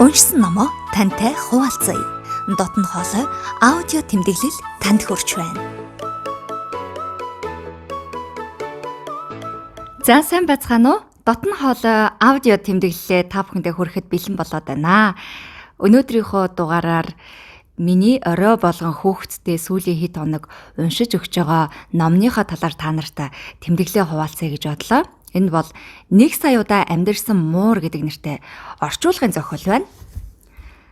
Уншсан номоо тантай хуваалцъя. Дотн хоолой аудио тэмдэглэл танд хүрч байна. За сайн байцгаана уу? Дотн хоолой аудио тэмдэглэлээ та бүхэндээ хүрэхэд бэлэн болоод байна. Өнөөдрийнхөө дугаараар миний орой болгон хүүхэдтэй сүүлийн хэд хоног уншиж өгч байгаа номныхоо талаар та нартай тэмдэглэлээ хуваалцъя гэж бодлоо. Энэ бол 1 сая удаа амьдарсан муур гэдэг нэртэй орчуулгын зохиол байна.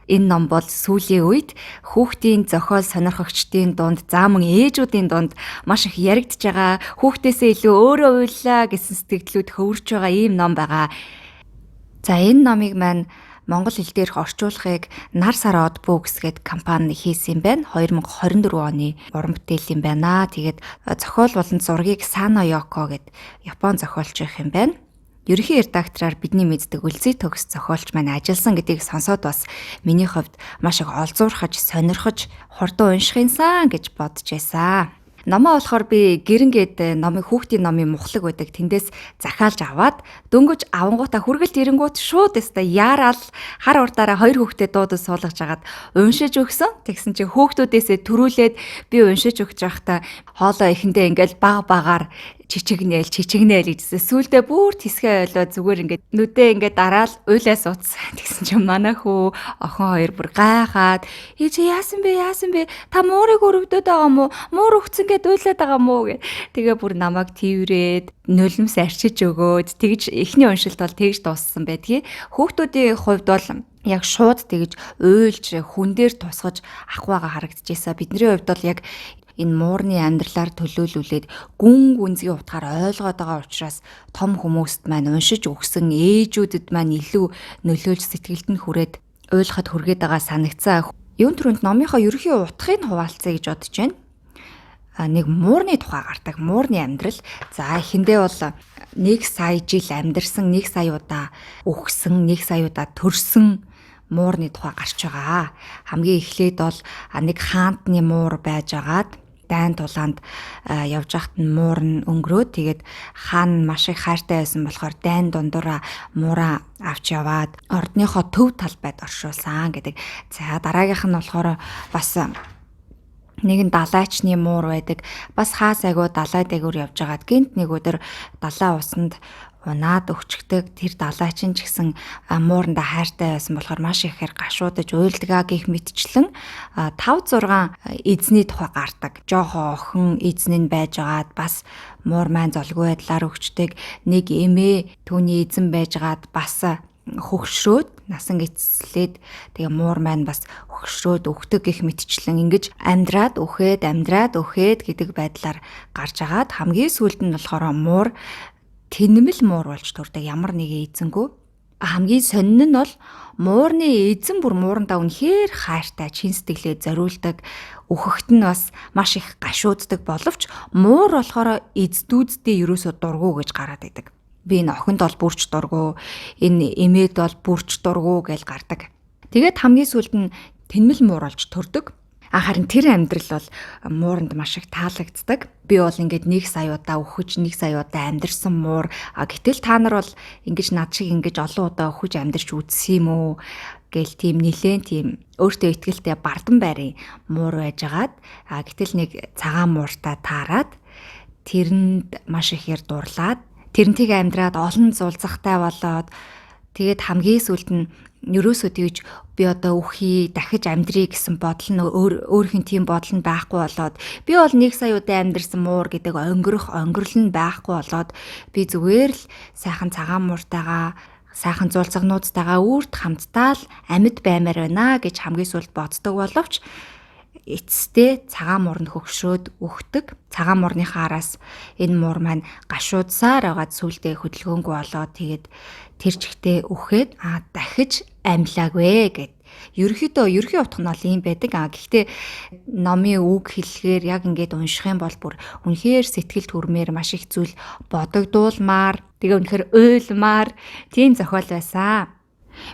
Энэ ном бол сүүлийн үед хүүхдийн зохиол сонирхогчдын дунд, заа мөн ээжүүдийн дунд маш их яригдж байгаа, хүүхдээсээ илүү өөрөө уйллаа гэсэн сэтгэлдлүүд хөвөрч байгаа ийм ном байгаа. За энэ номыг маань монгол хэл дээрх орчуулгыг Нар сар од Books гээд компани хийсэн юм байна. 2024 оны уран бүтээл юм байна. Тэгээд зохиол болон зургийг Сано Йоко гээд Япон зохиолч их юм байна. Ерөнхий редактораар бидний мэддэг Үлзий төгс зохиолч маань ажилласан гэдгийг сонсоод бас миний хувьд маш их олзуурхаж, сонирхож, хурдан унших юмсан гэж бодож байсан. Номоо болохоор би гэрэнгээд номын хүүхдийн номын мухлаг байдаг. Тэндээс захиалж аваад дөнгөж авангуудаа хүргэлт ирэнгүүт шууд өстой яараал хар урдаараа хоёр хүүхдэд дуудаж суулгаж агаад уншиж өгсөн. Тэгсэн чинь хүүхдүүдээсээ төрүүлээд би уншиж өгч байхдаа хоолой эхэндээ ингээл баг багаар чичигнээл чичигнээл гэжсэн. Сүүлдээ бүр тэсгээ ойлоо зүгээр ингээд нүдээ ингээд дараал уйлаа суудсан. Тэгсэн чинь манай хүү охин хоёр бүр гайхаад "Ээж яасан бэ? Яасан бэ? Та муурыг өрөвдөд байгаа мó? Муур өгцөн гэд уйлаад байгаа мó?" гэ. Тэгээ бүр намайг тийврээд нулимс арчиж өгөөд тэгж эхний уншилт бол тэгж дууссан байдгийг. Хүүхдүүдийн хувьд бол яг шууд тэгж уйлж хүн дээр тусгаж авах байгаа харагдчихсан. Бидний хувьд бол яг энэ муурны амьдралаар төлөөлүүлээд гүн гүнзгий утгаар ойлгоод байгаа учраас том хүмүүст маань уншиж өгсөн ээжүүдэд маань илүү нөлөөлж сэтгэлд нь хүрээд уйлахад хүргээд байгаа санагцсан. Юун түрүүнд номынхоо ерөнхий утгыг хуваалцъя гэж бодож байна. Нэг муурны тухай гардаг, муурны амьдрал. За эхэндээ бол 1 сая жил амьдарсан, 1 сая удаа үхсэн, 1 сая удаа төрсөн муурны тухай гарч байгаа. Хамгийн эхлээд бол нэг хаантны муур байж агаад дайн тулаанд явж байхад нь муур нь өнгөрөөд тэгээд хаан маш их хайртай байсан болохоор дайн дундуура муураа авч яваад ордныхоо төв талбайд оршуулсан гэдэг. За дараагийнх нь болохоор бас нэгэн далайчны муур байдаг. Бас хаа сайгүй далай дээгүүр явж байгаад гинт нэг өдөр далай усанд унаад өгчгдөг. Тэр далайчин ч гэсэн муурандаа хайртай байсан болохоор маш ихээр гашуудаж уйлдгаа гих мэтчлэн 5 6 эзний тухай гардаг. Жохоо охин эзэн нь байжгаад бас муур маань золгүй байдлаар өгчдөг. Нэг эмээ түүний эзэн байжгаад бас хөгшрөөд насан эцэслээд тэгээ муур маань бас хөгшрөөд өгдөг гих мэтчлэн ингэж амьдраад үхээд амьдраад үхээд гэдэг байдлаар гарч агаад хамгийн сүүлд нь болохоор муур тэнмэл муур болж төрдөг, ямар нэгэн эзэнгүй. Хамгийн сонин нь бол муурны эзэн бүр муурандаа үнэхээр хайртай, чин сэтгэлээ зориулдаг, үхэхт нь бас маш их гашууддаг боловч муур болохоор эздүүддээ ерөөсөө дургу гэж гараад идэг. Би энэ охинд бол бүрч дургу, энэ эмээд бол бүрч дургу гэж гардаг. Тэгээд хамгийн сүүлд нь тэнмэл муур болж төрдөг. Харин тэр амьдрал бол мууранд маш их таалагддаг. Би бол ингээд 1 сая удаа үхэж, 1 сая удаа амьдарсан муур. Гэтэл та нар бол ингэж над шиг ингэж олон удаа үхэж амьдарч үзсэн юм уу гэл тийм нилээн тийм өөртөө ихтгэлтэй бардан байрын муур байжгаад гэтэл нэг цагаан мууртаа таарад тэрэнд маш ихээр дурлаад тэрнтэйг амьдраад олон зулцахтай болоод тэгээд хамгийн сүүлд нь ерөөсөө тэгж би одоо үхий, дахиж амьдрий гэсэн бодол нь өөрийнх нь тийм бодол нь байхгүй болоод би бол 1 сая удаа амьдарсан муур гэдэг онгирох онгирлол нь байхгүй болоод би зүгээр л сайхан цагаан мууртайгаа сайхан зулцгнуудтайгаа үрд хамтдаа л амьд баймаар байна гэж хамгийн сүүлд боддог боловч эцэстээ цагаан муур нь хөгшрөөд үхдэг. Цагаан муурныхаа араас энэ муур маань гашуудсаар байгаад сүулдэ хөдөлгөөнгүй болоод тэгээд тэр чигтээ үхээд дахиж амьлаагүй гэд. Ерөнхийдөө ерөнхий утга нь бол ийм байдаг. Гэхдээ номын үг хэлэхээр яг ингээд унших юм бол бүр үнэхээр сэтгэл төрмээр маш их зүйл бодогдуулмаар, тэгээ үнэхээр уйлмаар тийм зохиол байсан.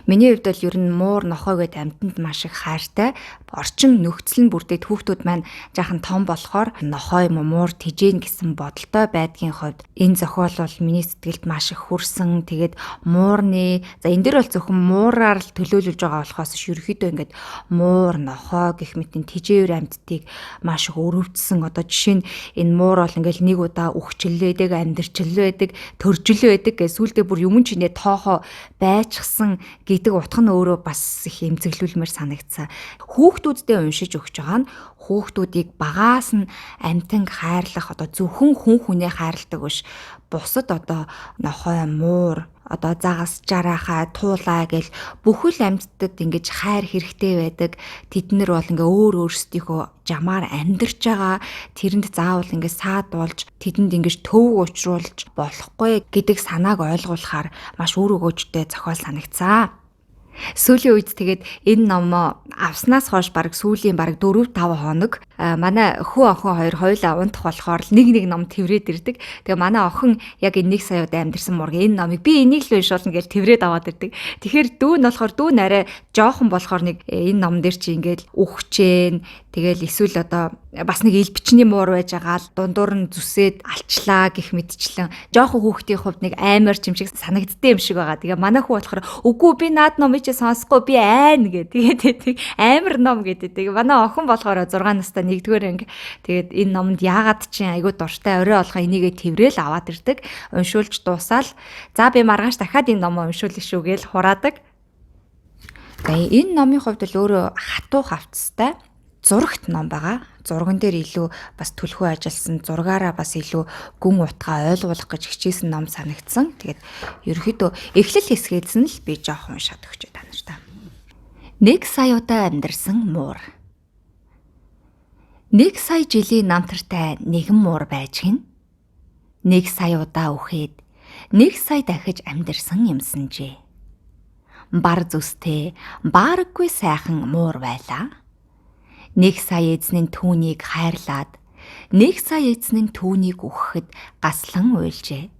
Миний хувьд бол ер нь муур нохой гэдэг амьтанд маш их хайртай. Орчин нөхцөл нь бүрдээд хүүхдүүд маань жаахан том болохоор нохой муур тэжээн гэсэн бодолтой байдгийн хувьд энэ зохиол бол миний сэтгэлд маш их хүрсэн. Тэгээд муурны за энэ дэр бол зөвхөн муураар л төлөөлөж байгаа болохоос ш ерөөхдөө ингээд муур, нохой гэх мэт энэ тэжээвэр амьтдыг маш их өрөвдсөн. Одоо жишээ нь энэ муур бол ингээд нэг удаа үхчлээ байдаг, амьдрчлээ байдаг, төржлөө байдаг гэж сүулдэ бүр юм чинээ тоохоо байчсан гэдэг утга нь өөрөө бас их эмзэглүүлмээр санагдсан. Хүүхдүүддээ уншиж өгч байгаа нь хүүхдүүдийг багаас нь амтанг хайрлах, одоо зөвхөн хүн хүнээ хайрладаг биш, бусад одоо нохой, муур, одоо загас, жараахай, туулаа гэл бүхэл амьтдад ингэж хайр хэрэгтэй байдаг. Тэд нар бол ингээ өөр өөрсдийнхөө жамаар амьдарч байгаа. Тэрэнд заавал ингээ саад болж тэдэнд ингэж төвөг учруулж болохгүй гэдэг санааг ойлгуулахаар маш үр өгөөжтэй зохиол санагцсан. Сүүлийн үед тэгээд энэ номоо авснаас хойш бараг сүүлийн бараг 4-5 хоног манай хүү охин хоёр хоёулаа унтах болохоор л нэг нэг ном тэврээд ирдэг. Тэгээ манай охин яг энэ 1 сая удаа амьдэрсэн мургийн энэ номыг би энийг л уншуулна гэж тэврээд аваад ирдэг. Тэгэхээр дүү нь болохоор дүү нь арай жоохон болохоор нэг энэ ном дээр чи ингээд үхчээн, тэгэл эсвэл одоо бас нэг элбичний муур байж байгаа л дундуур нь зүсээд алчлаа гэх мэтчлэн жоохон хүүхдийн хувьд нэг аймар юм шиг санагддсан юм шиг байгаа. Тэгээ манай хүү болохоор үгүй би наад номыг чи сонсохгүй би айн гэ. Тэгээд тэг амар ном гэдэг. Тэгээ манай охин болохоор 6 настай 1-р анги. Тэгээд энэ номонд яагаад чи айгуу дуртай орой болгоо энийгээ тэврээл аваад ирдэг. Уншуулж дуусаал за би маргааш дахиад энэ номоо уншуулна шүү гээл хураадаг. За энэ номын хувьд л өөрөө хатуу хавцтай зурагт ном байгаа. Зурган дээр илүү бас түлхүү ажилласан, зургаараа бас илүү гүн утгаа ойлгуулах гэж хичээсэн ном санагдсан. Тэгээд ерөөхдөө эхлэл хэсгээс нь л би жоохон уншаад өгчээ та нартай. 1 сая удаа амьдарсан муур. 1 сая жилийн намтартай нэгэн муур байж гин. 1 сая удаа үхээд 1 сая дахиж амьдарсан юмсанжээ. Бар зүстэй баараггүй сайхан муур байлаа. 1 сая эзэн нь түүнийг хайрлаад 1 сая эзэн нь түүнийг үхэхэд гаслан уйлжээ.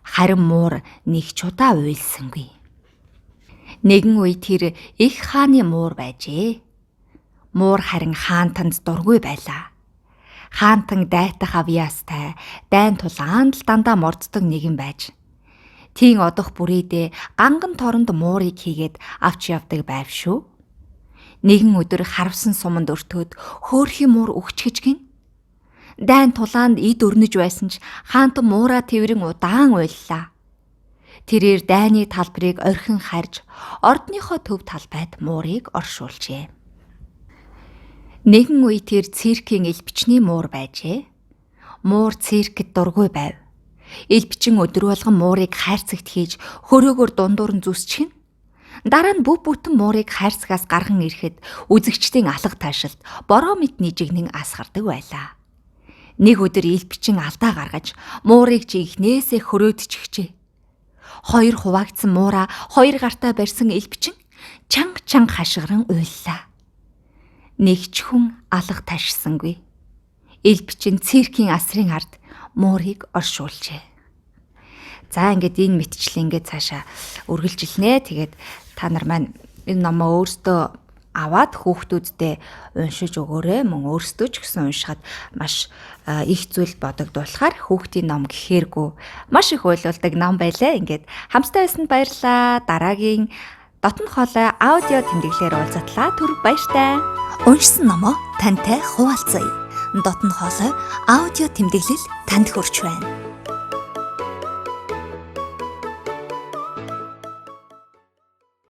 Харин муур нэг ч удаа уйлсангүй. Нэгэн үе тэр их хааны муур байжээ. Муур харин хаантанд дургүй байлаа. Хаантан дайтах авьяастай дайн тулаанд л дандаа морддог нэгэн байж. Тийм одох бүрээдээ ганган торонд муурыг хийгээд авч явдаг байв шүү. Нэгэн өдөр харавсан суманд өртөөд хөөрхий муур үхчихэж гин. Дайн тулаанд эд өрнөж байсан ч хаантан муураа тэврэн удаан уйллаа. Тэрээр дайны талбарыг орхин харж ордныхоо төв талбайд муурыг оршуулжээ. Нэгэн үе тэр циркийн элбичний муур байжээ. Муур циркэд дургүй байв. Элбичин өдөр болгон муурыг хайрцагт хийж хөрөөгөр дундуур нь зүсчихнэ. Дараа нь бүх бүтэн муурыг хайрцагаас гарган ирэхэд үзэгчдийн алга таашилт бороо мэт нижигнэн асгардаг байлаа. Нэг өдөр элбичин алдаа гаргаж муурыг жинхнээсээ хөрөөдчихжээ. Хоёр хуваагдсан муураа хоёр гартаа барьсан элбичин чанга чанга хашгиран уйллаа. Нэг ч хүн алга таашсангүй. Элбичин циркийн асрын ард муурыг оршуулжээ. За ингээд энэ мэтчлэн ингээд цаашаа үргэлжилнэ. Тэгээд та нар маань энэ номоо өөрсдөө аваад хүүхдүүддээ уншиж өгөөрэй. Мөн өөрсдөө ч гэсэн уншихад маш их зүйл бодогдуулахаар хүүхдийн ном гэхээргүй маш их уйлуулдаг ном байлаа. Ингээд хамтдаа байсанд баярлалаа. Дараагийн Дотн хоолой аудио тэмдэглэлээр уулзатлаа. Түр баяртай. Уншсан номоо тантай хуваалцъя. Дотн хоолой аудио тэмдэглэл танд хүрч байна.